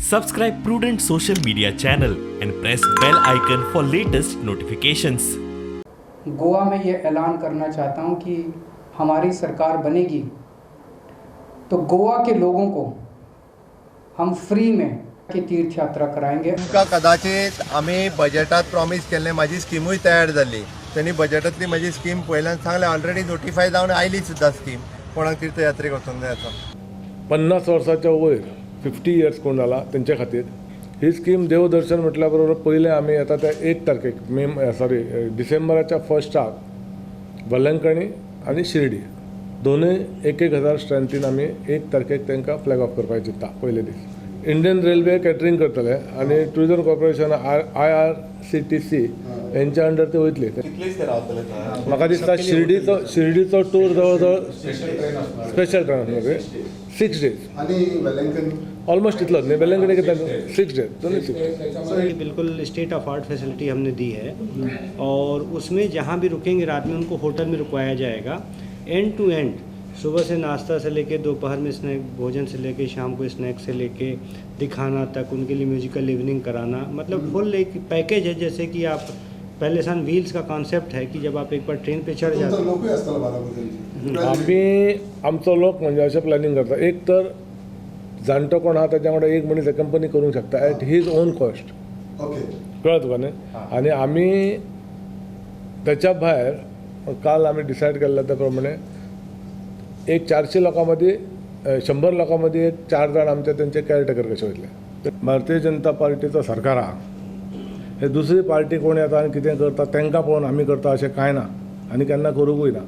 Subscribe Prudent Social Media channel and press bell icon for latest notifications. Goa में ये ऐलान करना चाहता हूँ कि हमारी सरकार बनेगी तो गोवा के लोगों को हम फ्री में की तीर्थ यात्रा कराएंगे। तुमकां कदाचित आमी बजेटात प्रॉमीस केल्लें, म्हाजी स्किमूय तयार जाल्ली. तेणी बजेटांतली म्हाजी स्कीम पयल्यान सांगलें, ऑलरेडी नोटिफाय जावन आयली सुद्दां स्कीम, कोणाक तीर्थयात्रेक वचूंक जाय आसा. 50 वर्साच्या वयर, 50 इयर्स कोण जाला तेंच्या खातीर ही स्कीम. देवदर्शन म्हटल्या बरोबर पयलें आमी येता त्या 1 तारखेक, मे सॉरी, डिसेंबराच्या फर्स्टाक वेलंकणी आनी शिर्डी दोनूय एक एक हजार स्ट्रेंथीन आमी 1 तारखेक तांकां फ्लॅग ऑफ करपाक चिंत्ता. पयले दीस इंडियन रेल्वे कॅटरींग करतले आनी ट्युरिजम कॉर्पोरेशन, आयआरसीटीसी हेंच्या अंडर ते वयतले. म्हाका दिसता शिर्डीचो टूर जवळ जवळ स्पेशल ट्रेन आसणार 6 डेज. आणि वेलंकनी? ऑलमोस्ट तितलोच न्ही? वेलंकणी कितें, 6 डेज, दोनूय 6 डेज. ये बिल्कुल स्टेट ऑफ आर्ट फैसिलिटी हमने दी है और उसमें जहाँ भी रुकेंगे रात में, उनको होटल में रुकवाया जाएगा। एंड टू एंड, सुबह से नाश्ता से लेके, दोपहर में स्नैक भोजन से लेके, शाम को स्नैक से लेके, दिखाना तक, उनके लिए म्यूजिकल इवनिंग कराना, मतलब फुल एक पैकेज है। जैसे कि आप पैलेस ऑन व्हील्स का कॉन्सेप्ट है कि जब आप एक बार ट्रेन पे चढ़ जाते तुमचो हैं। लोकूय आसतलो बरोबर तेंचे? आमी आमचो लोक म्हणजे अशें प्लॅनिंग करता, एक तर जाणटो कोण आहा ताच्या वांगडा एक मनीस कंपनी करूंक शकता एट his own cost. कळ्ळें तुका न्ही? आनी आमी त्याच्या भायर काल आमी डिसायड केल्लें त्या प्रमाणे एक 400 लोकां मदीं, 100 लोकां मदीं एक चार जाण आमचे तेंचे कॅरटेकर कशे वयतले. भारतीय जनता पार्टीचो सरकार आहा. हे दुसरी पार्टी कोण येता आनी कितें करता, तांकां पळोवन आमी करता अशें कांय ना आनी केन्ना करूंकूय ना.